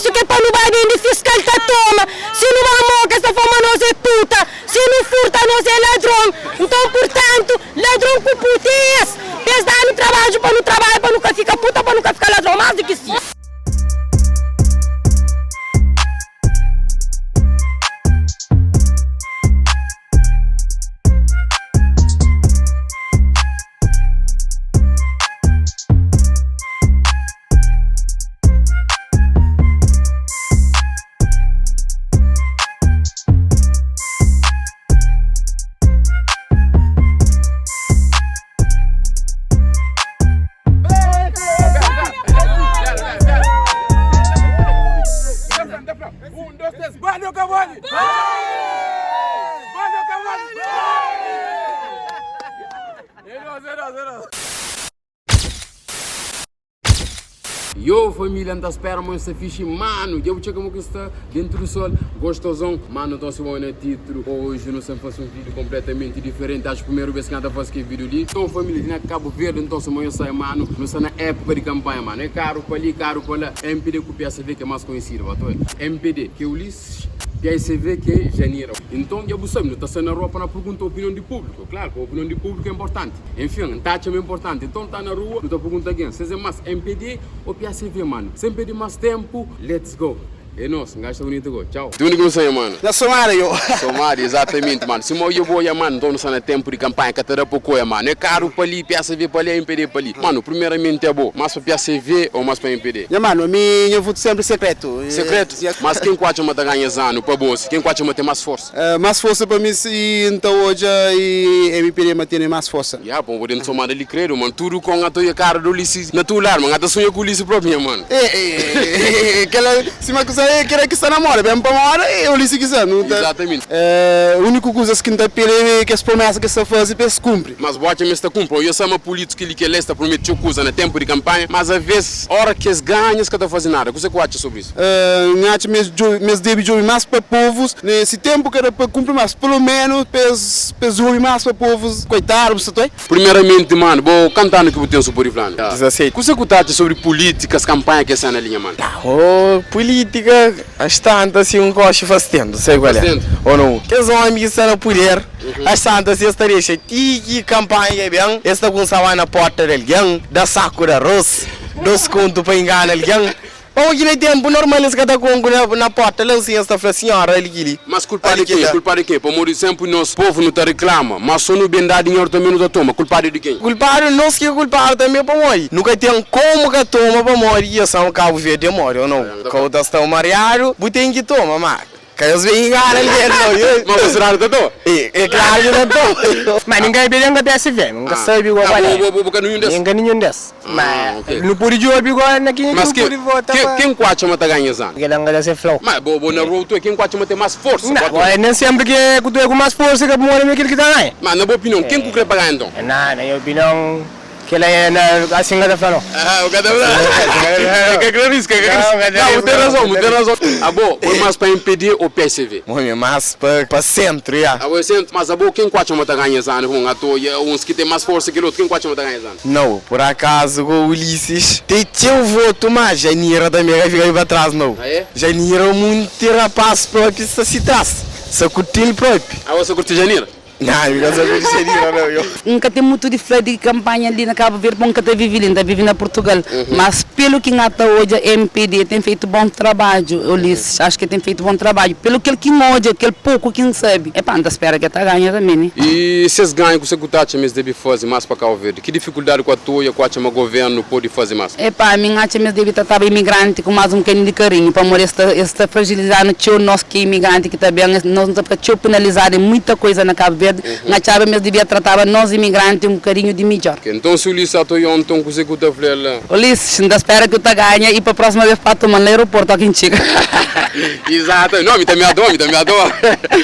Impostu ki é pa nu ba bende fiskal ta toma. Si nu ba moka es ta fla ma nos é puta, si nu furta nos é ladron. Nton purtantu, ladron ku puta é es. Pa es da-nu trabadju pa nu trabadja pa nu ka fika puta, pa nu ka fika ladron más di ki si. Yo família, N ta spera ma nhos sta fixi Manu, dja bu txeka mo ki sta dentu di sol Gostozon, manu nton si bo na titlu Oji nu sta fase un vídeo kompletamenti diferenti Acho primeru bes ki N ta fase kel vídeo li Nton família, di na Kabu Verdi Nton si mo nhos sabe manu Nu sta na époka di kampanha manu É karu pa li, karu pa la MPD ku PSV ki é mas konhesidu ba to MPD, ke Ulisses PSV ke Janira Nton dja bu sabe, nu ta sai na rua pa na pergunta opinion di públiku Klaru ki opinion di públiku é inportanti Enfin, N ta atxa ma é inportanti. Nton, ta na rua, nu ta pergunta algen, Ses é más MPD ô PACV, manu? Sen perde más ténpu, let's go! É nos, N gasta bunitu go. Txau! Di undi ki nu sai, manu? Na Somada, yo! Somada, exatamenti, manu. Sima oja bo oja, manu, nton nu sta na ténpu di kanpanha, ka ta da pa koia, manu. É karu pa li, PACV pa li, MPD pa li. Manu, primeramenti abo, más pa PACV ô más pa MPD? Nha manu, ami nha votu sénpri sekretu. Sekretu? Mas ken ku atxa ma ta ganha es anu pa bo? Si ken ku atxa ma ten más forsa? Más forsa pa mi si N ta odja i MPD ma tene más forsa. Ya pon bo den somada li credo man tudo con ato ye cara do Ulisses na tu lar man ata sonha ku Ulisses propi nha mano. Eh kela sima ku sa eh kela ki sta na moda ben pa moda eh Ulisses ki sa nu ta. Exatamente. Uniku kuzas ki N ta pede eh kes promesa ki es ta faze pa es kunpri. Mas bo atxa ma es ta kunpri? Oja sa ma pulitus keli kela es ta promete txeu kuza na tempu di kampanha mas aves ora ki es ganha es ka ta faze nada kuze ku atxa sobri isu? N atxa ma es djobe, ma es debe djobe más pa povus nesse tempu ka da pa kunpri mas pelo menu pa es pa es djobe más pa povus koitadu bu sta toi. Primeramenti manu bo kantu anu ki bu ten su podi flanu? 17. Kuse ku ta atxa sobri pulitikas kampanha ki es na linha manu? Oh pulitika as tanta si un koxi faz tentu sai kual Faz é tentu. ou não kes omi ki sta na puder as tanta si es ta dexa ti ki kampanha ben es ta kunsa ba na porta di algen da saku di arroz dos kontu pa ingana algen Pamodi ki na tenpu normal es ka ta konku na porta la nsin es ta fla sinhora ali kili Mas kulpadu ali é kenha? kila. Kulpadu é kenha? Pamodi senpri nos povu nu ta riklama, mas so nu ben da dinheru tanbe nu ta toma. Kulpadu é di kenha? Kulpadu nos ki é kulpadu tanbe pamodi nu ka ten komu ka toma pamodi ki es fla Kabu Verdi é modi ou nau? Kau ta sta mariadu bu ten ki toma ma Ka nhos ben ingana algen nau. Ma bu sradu ta toa? E klaru ki ta toa. Ma ningen ka ben ka PSV, mi ka sabi go kual é. Bo ka ninhun des? Mi ka ninhun des. Ma nu pudi djobi go na kenha ki nu pudi vota pa. Mas ken ku atxa ma ta ganha es anu? Kila N ka ta se flau. Ma bo bo na rua tu é ken ku atxa ma ten mas forsa? Na, bo é nen senpri ke ku tu é ku mas forsa ka bu mora ma é kel ki ta ganha. Ma na bo opinion ken ku kre pa ganha nton? Na, na nha opinion. Kela é na asin ka ta fla no. Ah, bu ka ta fla. E ka kre riska, ka kre riska. Não, bu ten razon, bu ten razon. Abo, bo é mas pa MPD ou PSV? Bo é mas pa pa sentru, ya. Abo é sentru? Mas abo, ken ku atxa ma ta ganha es anu? Bon, ato ya uns ki ten mas forsa ki el otu, ken ku atxa ma ta ganha es anu? Nau, pur akazu go Ulisses ten txeu votu, ma Janira tanbe ka fika li pa tras nau. Ah é? Janira munti rapaz propi sta si tras, sa kurti-l propi. Abo sa kurti Janira? Nah, mi ka sabe di Janira nau yo. N ka ten mutu di fla di kanpanha li na Kabu Verdi, pamodi N ka ta vivi li, N ta vivi na Purtugal. Mas pelu ki N ata odja, mpd ten feitu bon trabadju, Ulisses, axu ki el ten feitu bon trabadju. Pelu kel ki N odja, kel poku ki N sabe, epa, N ta spera ki el ta ganha tanbe, ne? I si es ganha, kuse ku ta atxa ma es debe faze mas pa Kabu Verdi? Ki difikuldadi ku atoia ku atxa ma governu pode faze mas? Epa, ami N atxa ma es debe trataba imigranti ku más un bokadinhu di karinhu, pamodi es ta es ta frajilizanu txeu nos ki é imigranti ki ta ben, es nos nu ta fika txeu penalizadu en muita koiza na Kabu Verdi, N atxaba ma es dibia trataba nos imigranti un bokadinhu di midjor. Ok, nton si Ulisses atoia onton, kuzê ku ta fla el la? Ulisses, N ta spera ki u ta ganha i pa próxima bes pa toma-m na aeroportu óki N txiga. Izata, no, mi ta me atoa, mi ta me atoa.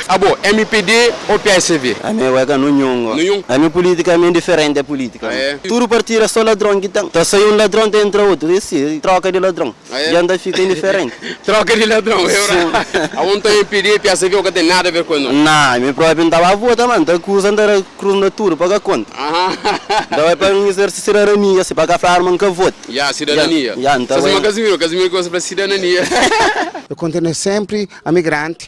Abo, mpd ô PSV? Ami é ka nunhun go. Nunhun? Ami política ami é indiferente a política. Ah é? Tudo partido é só ladron ki ten. Ta sai un ladron ta entra outro. E si, troca di ladron. Ah é? Dja N ta fika indiferente. Troca di ladron, é Sim. verdade. Abo nton mpd e PSV o ka ten nada a ver ku es no? Nah, mi propi N ta ba vota mas. N ta akuza, N ta da krus na tudu, paga konta. N ta bai pa N izerse sidadania, si pa ka fladu ma N ka vota. Ya, sidadania. Ya, N ta Sa bai. sima Casimiro, Casimiro gosta fla sidadania. Eu continuo sempre a migrante,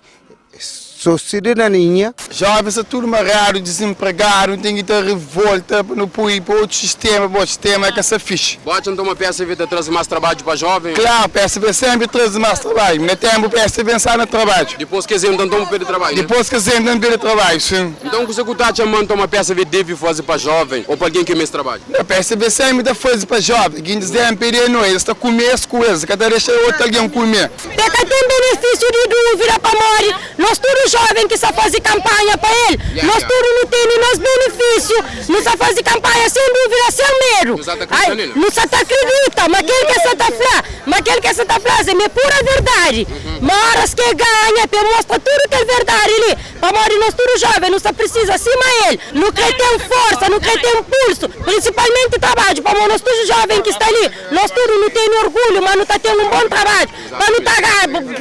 sou cidadania. Jovens sta tudo mariadu, desenpregadu, nu ten ki ta revolta pa nu pui pa otu sistema, pa otu sistema ka sta fixi. Bo atxa nton ma PSV ta traze mas trabadju pa joven? Klaru, PSV senpri traze mas trabadju. Na tenpu PSV nsta na trabadju. Dipos ki es entra nton bu perde trabadju, ne? Dipos ki es entra N perde trabadju, sin. Nton kuse ku ta atxa ma nton ma PSV deve faze pa joven o pa algen ki meste trabadju? Na PSV senpri ta faze pa joven. Gintis di MPD no, es ta kume es ku es, ka ta dexa otu algen kume. Pe ka ten benefisiu di duvida pamodi nos tudu joven ki sa fazi kanpanha pa el, nos tudu nu teni nos benefisiu, nu sa fazi kanpanha sen duvida, sen medu. Ai, nu sa ta akridita ma kel ke sa ta fla, ma kel ke sa ta fla se ma é pura verdadi. Ma oras ke ganha pe mostra tudu kel verdadi li, pamodi nos tudu joven nu sa prisiza sima el, nu kre ten forsa, nu kre ten pulsu, prinsipalmenti trabadju, pamodi nos tudu joven ki sta li, Nos tudu nu tene orgulhu ma nu ta ten un bon trabadju pa nu ta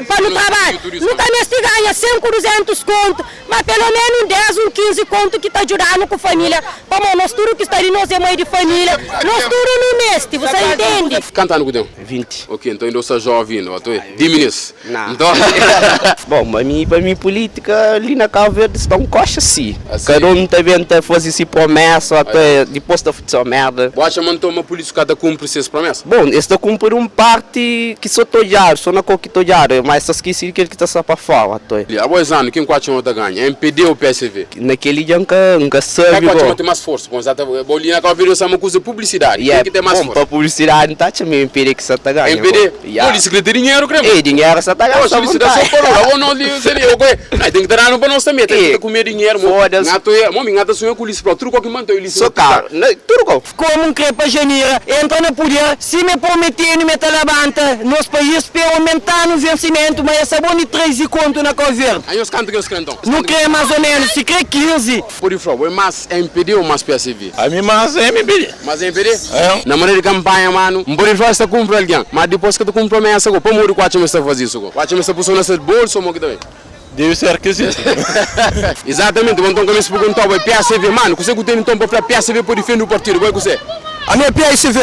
pa nu trabadja. Nu ka meste ganha 100 ku 200 kontu, ma pelo menu un 10, un 15 kontu ki ta djuda-nu ku família, pamodi nos tudu ki sta li nos é mai di família, nos tudu nu meste, bu sa intende? Kantu anu ku ten? 20. Ok, nton inda bu sta jovi inda, oto é di minis. Nah. Nton. Bom, ma mi pa mi política li na Cabo Verde sta um coxa si. Asi. Cada um ta bem ta faze si promessa até dipos ta só merda. Bu atxa ma nton ma político ka ta cumpri ses promessa? Bom, es ta cumpri um parti ki so ta odjadu, so na ko ki ta odjadu, ma es ta skisi di kel ki ta sta pa fora até. Abo es anu ken ku atxa ma ta ganha, MPD ou PSV? Na keli dja nka nka Ken sabi ku atxa go. ma ten mas forsa? Bom, za ta bo li na Cabo Verde sa ma kuza publicidadi, Yeah, ken ki ten mas bom, forsa? pa publicidadi nta atxa ma MPD ki sa ta ganha go. MPD? Ya. Bo li si kre ten dinheru kre Ei, dinheru sa ta Oxi gasta li si da so vontadi. pa rola, abo no li seria o koe. Nai ten ki ta danu pa nos tambe, ten ki Ei, ta kume dinheru mo. foda-se. Nga to mo mi nga ta sunha ku Ulisses Prau, tudu ko ki manta Ulisses So na ta. karu, na tudu kau. Komu N kre pa Janira entra na puder, sima e prometenu ma e ta labanta nos país pa e aumentanu vensimentu, ma e sa bon di trazi kontu na Kau Verdi. Anhos kantu ki nhos kre nton? Nu kre mas o menus, si kre 15. Pode fla, bo é mas MPD ou mas PSV? Ami mas MPD. Mas MPD? É. Na manera di kampanha, manu, N pode fla si ta kunpri algen, ma dipos ka ta kunpri promesa go. Pamodi ku atxa ma es ta faze isu go? Ku atxa ma es ta pusa na ses bolsu o mo ki ta ben? Debe ser ki si. Exatamente, bo nton ka meste perguntau, bo é PSV? Manu, kuse ku tene nton pa fla PSV pa difende u partidu? Bo é kuse? Ami é PSV.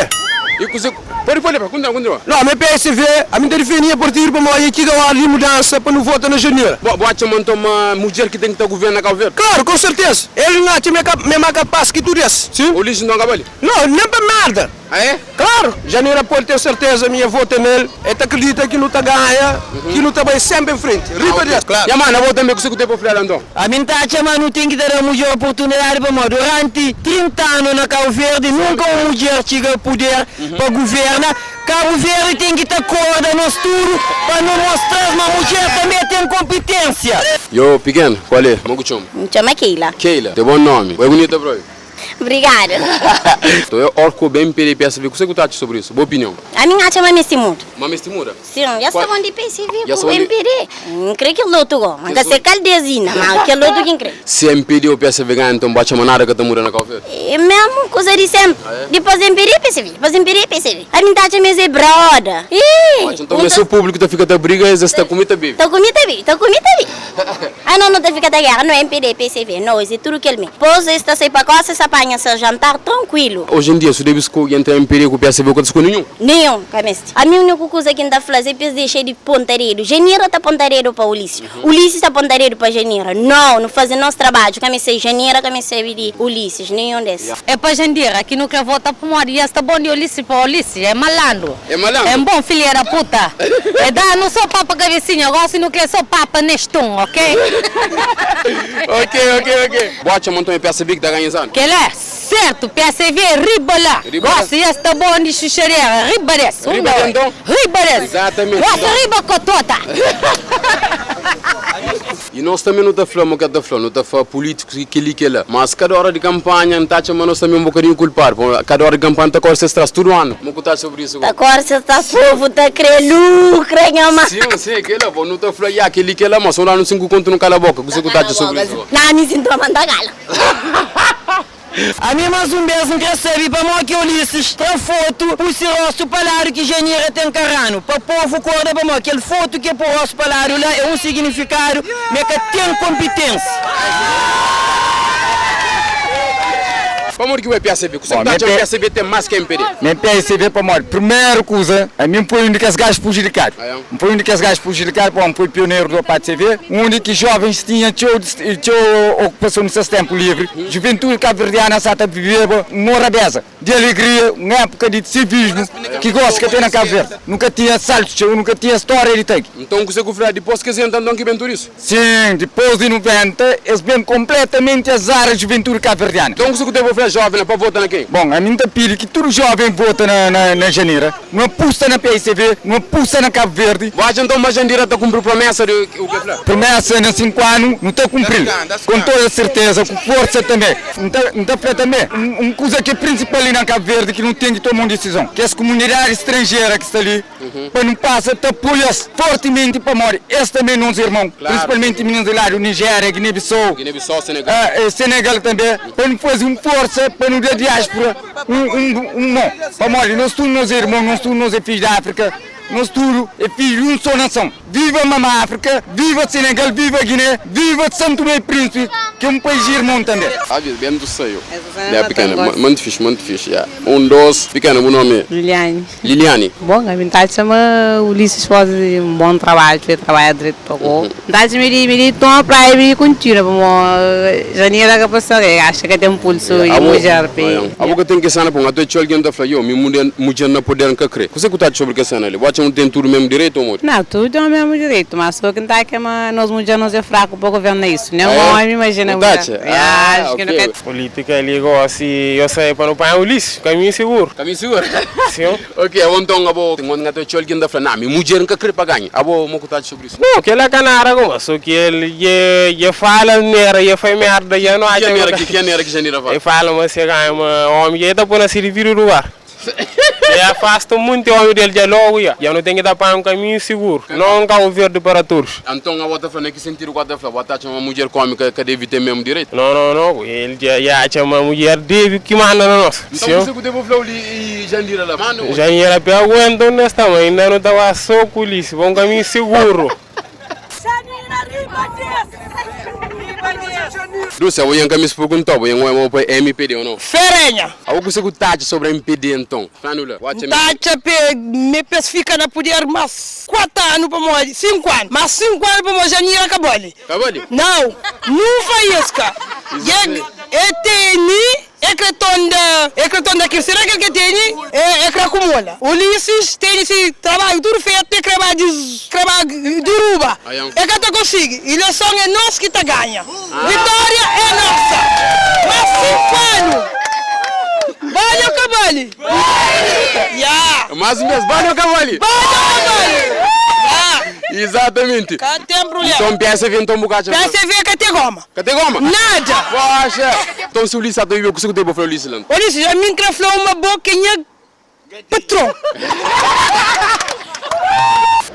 E kuse ku. Pode pode, pa, kuntinua, kuntinua. Nau, ami é PSV, ami N ta difende nha partidu pamodi dja txiga ora di mudansa pa nu vota na janeru. Bo, bo atxa ma nton ma mudjer ki ten ki ta guverna na Kau Verdi? Klaru, kon serteza. El N atxa ma é ma kapas ki tudu es. Sin. Ulisses nton ka bali? Nau, nen pa merda. Ah é? Klaru! Janira pode ten serteza mi e vota nel, e ta akredita ki nu ta ganha, ki nu ta bai senpri en frenti. Riba des! Klaru. Nha mana, abo tanbe kuse ku ten pa fla la nton? Ami N ta atxa ma nu ten ki ta da mudjer oportunidadi pamodi duranti 30 anu na Kabu Verdi nunka un mudjer txiga puder pa guverna. Kabu Verdi ten ki ta korda nos tudu pa nu mostra-s ma mudjer tanbe ten konpitensia. Yo, pikenu, kual é? Mo ku txoma? N txoma Keila. Keila, ten bon nomi. Bo é bunita, broi. Obrigado. Nton é or ku ben pede PSV. Kuse ku ta atxa sobri isu? Bo opinion? Ami N atxa ma mesti muda. Ma mesti muda? Sin, ya sta bon di PSV Ya ku sta bon di. MPD. N kre kel otu go. N ka se kal des inda, ma kel otu ki N kre. Si MPD ou PSV ganha nton bu atxa ma nada ka ta muda na Kau Verdi? É mesmu kuza di senpri. Ah é? Dipos MPD, PSV, dipos MPD, PSV. Ami N ta atxa ma es é broda. Ih! Bu atxa nton ma é so publiku ta fika ta briga es es ta kume ta bebe? Ta kume ta bebe, ta kume ta bebe. Ah no, no ta fika ta guerra, no MPD, PCV, no, es é tudu kel me. Pos es ta sai pa kosta, es ta panha ses jantar trankuilu. Oji en dia, su debe skogi entri MPD ku PSV, bu ka ta skogi ninhun? Ninhun, ka meste. Ami uniku kuza ki N ta fla-s é pa es dexa di ponta dedu. Janira ta ponta dedu pa Ulisses, Ulisses ta ponta dedu pa Janira. No, nu faze nos trabadju, ka meste Janira, ka meste sabe di Ulisses, ninhun des. É pa Jandira ki nu kre vota pamodi es ta bon di Ulisses pa Ulisses é malandru. É malandro? É um bom filha da puta. É danu só papa cabecinha, gosi nu kre só papa nestum, ok? Ok, ok, ok. Bu atxa ma nton é PSV ki ta ganha es anu? Kel-la é sertu, PSV é riba la. Riba la. Gosi es ta bom di xuxadera, riba des. Um, Riba de dois. nton? Riba des. Exatamente, Gosi nton. riba kotota. I nos tanbe nu ta fla ma ka ta fla, nu ta fla pulítikus ki kel-li, kel-la. Mas kada óra di kanpanha, N ta atxa ma nos tanbe un bokadinhu kulpadu, pamodi kada óra di kanpanha nu ta kóre ses tras tudu anu. Mo ku ta atxa sobri isu Ta go? kóre ses tras, povu ta kre lukra, nha ma. Sin, sin, é kel-la. Bo nu ta fla, ya, kel-li, kel-la, ma so nu da-nu sinku kontu nu kala boka. Kuzê Ta ku ta kala atxa sobri boka, isu go? Na, mi sintoma N ta kala. Ami mas un bes N kre sabe pamo ki Ulisses tra foto pu si rostu pa ladu ki Janira ten karanu pa povu korda pamo kel foto ke pu rostu pa ladu la é un signifikadu me ka ten konpitensia. Pamodi ki bu é PSB? Kuse ki Bom, ta mi atxa é ma P- PSB ten más ki MPD? Mi é PSB pamodi, primeru kuza, ami N foi un di kes gajus prujudikadu. Ah, é? N foi un di kes gajus prujudikadu pamodi N foi pioneru do PATCV, undi ki jovens tinha txeu txeu okupason di ses tenpu livri. Juventudi kabuverdiana sa ta viveba un morabeza di alegria, un épuka di sivismu ki gosi ka ten na Kabu Verdi. Nu ka tinha asaltus txeu, nu ka tinha stória di tagi. Nton, kuse ku fla dipôs ki es entra, nton ki ben tudu isu? Sim, dipôs di 90, es ben konpletamenti azara juventudi kabuverdiana. Nton, kuse ku ten pa fla jóven pa vota na ken? Bon, ami N ta pidi ki tudu jóven vota na na na Janira. Nu apusta na PICV, nu apusta na Kabu Verdi. Bu atxa nton ma Jandira ta kunpri promesa di u ke fla? Promesa na 5 anu nu ta kunpril, kon toda serteza, ku forsa tanbe. N ta N ta fla tanbe un kuza ki é prinsipal li na Kabu Verdi ki nu ten ki toma un disizon, kes kumunidadi stranjera ki sta li, pa nu pasa ta apoia-s fortimenti pamodi es tanbe é nos irmon, prinsipalmenti mininus di ladu Nijéria, Guiné-Bissau, Senegal tanbe, pa nu faze un forsa pa nu da diáspora un mon, pamodi nos tudu nos é irmon, nos tudu nos é fidju di Áfrika, nos tudu é fidju di un só nason. Viva Mama Áfrika, viva Senegal, viva Guiné, viva São Tomé e Príncipe, ki é un país irmon tanbe. Abi, ben du saiu. Ya, pikena, muito fixe, muito fixe, ya. Um, dois, pikena, bu nome? Liliane. Liliane. Bon, ami N ta atxa ma Ulisses faze un bon trabadju, el trabadja dretu pa bo. N ta atxa ma el toma praia i el kontinua, pamodi Janira ka pa ser, el atxa ka ten pulsu di mudjer pa el. Abo ka ten kes sena pon, ate txeu algen ta fla, yo, mi mudjer na poder N ka kre. Kuse ku ta atxa sobri kes sena li? Bu atxa ma nu ten tudu mesmu direitu o modi? Nau, tudu ten mesmu direitu, ma so ki N ta atxa ma nos mudjer nos é fraku pa governa isu. Nen omi, imajina Bu ta mudjer. atxa? Ya, acho ki nu ka. Polítika li gosi yo sai pa nu panha Ulisses, kaminhu seguru. Kaminhu seguru? Sim. Ok, abo nton abo ten un ta txeu algin ta fla, na mi mudjer N ka kre pa ganha. Abo mo ku ta atxa sobri isu? No, kela ka nada kuma, so ki el dje dje fala asnera, dje fai merda, dja no Ki atxa anera ki ki anera ki Janira fala? El fala ma si el ganha ma omi dja el ta poi na si devidu lugar. Dja afasta munti omi del dja logu dja. Dja no ten ki ta panha un kaminhu siguru, no un Kabu Verdi para todos. Anton abo ta fla na ki sentidu ku abo ta fla? Bo ta atxa ma mudjer ku omi ka devi ten mesmu direitu? No, no, no, el dja dja atxa ma mudjer devi ki manda na nos. Nton kuse ku debe fla-u li i Jandira la? Manda oji. Jandira pe aguenta unde sta ma inda no ta ba so ku Ulisses pa un kaminhu siguru. Dulce, abo nha ka mis perguntau, bo nha ngoi ma bo pa MPD ou nau? Ferenha. Abo kuse ku ta atxa sobre MPD nton? Flanu la, bo atxa N ta atxa pe me pes fika na puder mas 4 anu pamodi 5 anu, mas 5 anu pamodi Janira ka bali. Ka bali? Nau, nu faíska. E e teni. E kre tonda, e kre tonda kil, sera kel ke tene, e kre akumula. Ulisses tene si trabadju tudu fetu, e kre ba dis, kre ba diruba, e ka ta konsigi. Ileson e nos ki ta ganha, vitoria e nosa. Mas 5 anu, bali o ka bali? Ya. Mas un bes, bali o ka bali? Bali o ka bali? Ya. Exatamente. Ka ten problema. Nton PSV nton bu ka atxa. PSV ka ten goma. Ka ten goma? Nada! Poxa! Nton si Ulisses sa ta vive, kuse ku ten pa fla Ulisses la? Ulisses, ami N kre fla-u ma bo ki é nha patron.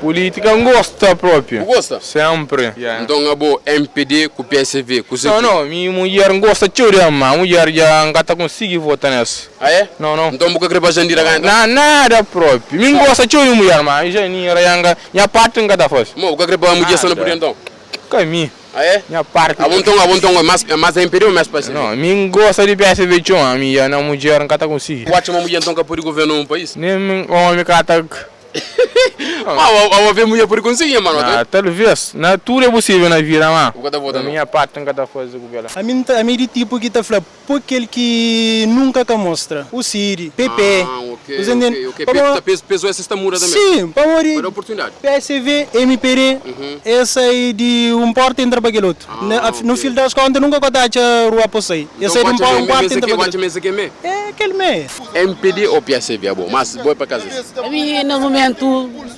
Política N gosta propi. Bu gosta? Sempri. Nton abo mpd ku psv kuse Não, ku. não, mi mudjer N gosta txeu di ama, mudjer dja N ka ta konsigi vota nes. Ah é? Não, não. Nton bu ka kre pa Jandira ganha nton? Na, nada propi. Mi N gosta txeu di mudjer, ma Janira dja N ka, nha parti N ka ta fasi. Mo, bu ka kre pa mudjer sta na puder nton? Ka mi. Ah é? Nha parti. Abo nton, abo nton é mas, é mas MPD ou mais PSV? Não, mi N gosta di PSV txeu, ma mi dja na mudjer N ka ta konsigi. Bu atxa ma mudjer nton ka pode governa un país? Nem mi omi ka ta. Ma abo, abo vê mudjer pode konsigi, nha mano, Na, talvez. Na, tudu é posível na vida, ma. Bu ka ta vota Na nau? minha parti N ka ta faze ku kela. Ami N ta, ami é di tipu ki ta fla po kel ki nunka ka mostra, o Cid, PP, Ah, ok, bu ta ntende? ok, ok. Pamodi, Pe, pe, peso essa sta muda também. sim, pamodi Pa da oportunidade. PSV, MPD, es sai di un porta entra pa kel otu. Ah, Na, no ok. fim das contas nunka ka ta atxa rua pa sai. Es Então sai di un bu atxa un me, porta mesa entra ke, pa bu kel atxa otu. mesa ke me? É kel me. MPD ou PSV abo? Mas bo é pa casa. Ami na momentu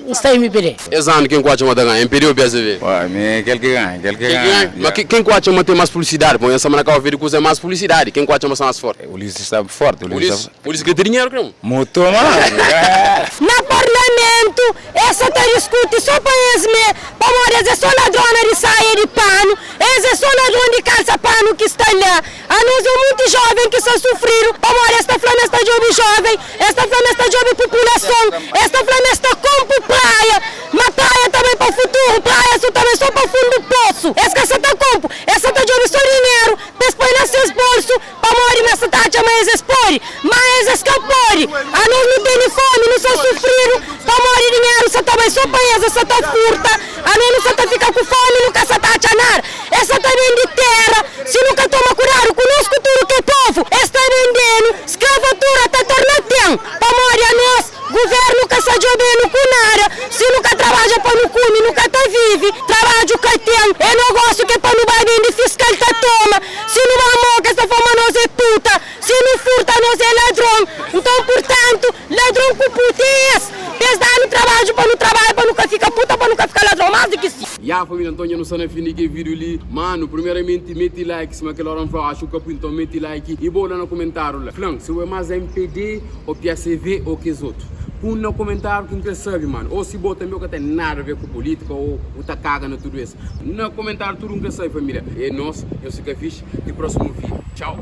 N sta mpd. Es anu ken ku atxa ma ta ganha, mpd ou PSV? Ué, mi é kel ki ganha, kel ki Kel ki ganha. ganha? Ma ken ku atxa ma ten mas publisidadi? Pamodi nha sta na Kau Verdi kuza é mas publisidadi. Ken ku atxa ma sta mas forti? Ulisses sta forti, Ulisses sta. Ulisses kre ten dinheru kre? Mutu mas. Na parlamentu es sa ta diskuti so pa es me, pamodi es é so ladrona di saia di panu, es é so ladron di kalsa panu ki sta la. Anos é munti joven ki sta sufridu pamodi es ta fla ma es ta djobe joven, es ta fla ma es ta djobe populason, es ta fla ma es ta konpu praia, ma praia ta bai pa futuru, praia so ta bai so pa fundu posu. Es ka sa ta konpu, es sa ta djobe so dinheru pa es poi na ses bolsu pamodi ma es sa ta atxa ma es. pode, má es es ka pode. Anos nu tene fómi, nu sta sufridu pamodi dinheru sa ta bai sô pa es, es sa ta furta. Anos nu sa ta fika ku fómi, nu ka sa ta atxa nada. Es sa ta bende téra, si nu ka toma kudadu ku nos ku tudu kel povu, es ta bende-nu. Skravatura ta torna ten, pamodi anos, Guvernu ka sa djobe-nu ku nada, si nu ka trabadja pa nu kume, nu ka ta vive, trabadju ka ten, é nogósiu ke pa nu ba bende, fiskal ta toma, si nu ba moka es ta fla ma nos é puta, si nu furta nos é ladron, nton purtantu, ladron ku puta é es, pa es da-nu trabadju pa nu trabadja pa nu ka fika puta, pa nu ka fika ladron más di ki si. Ya família, nton dja nu sta na fin di kel vídiu li. Manu, primeramenti meti like, sima kel óra N fla, axu ka pui, nton meti like i bo la na kumentáriu la fla-m si bo é más MPD Ou PSV ou kes otu. Pun na komentariu ki N kre sabi mano. Ou si bo tanbe ou ka ten nada a ver ku politika ou bu ta kaga na tudu es. Na komentariu tudu N kre sabi familia. E nos, nhos fika fixi. Ti prosimu video. Txau.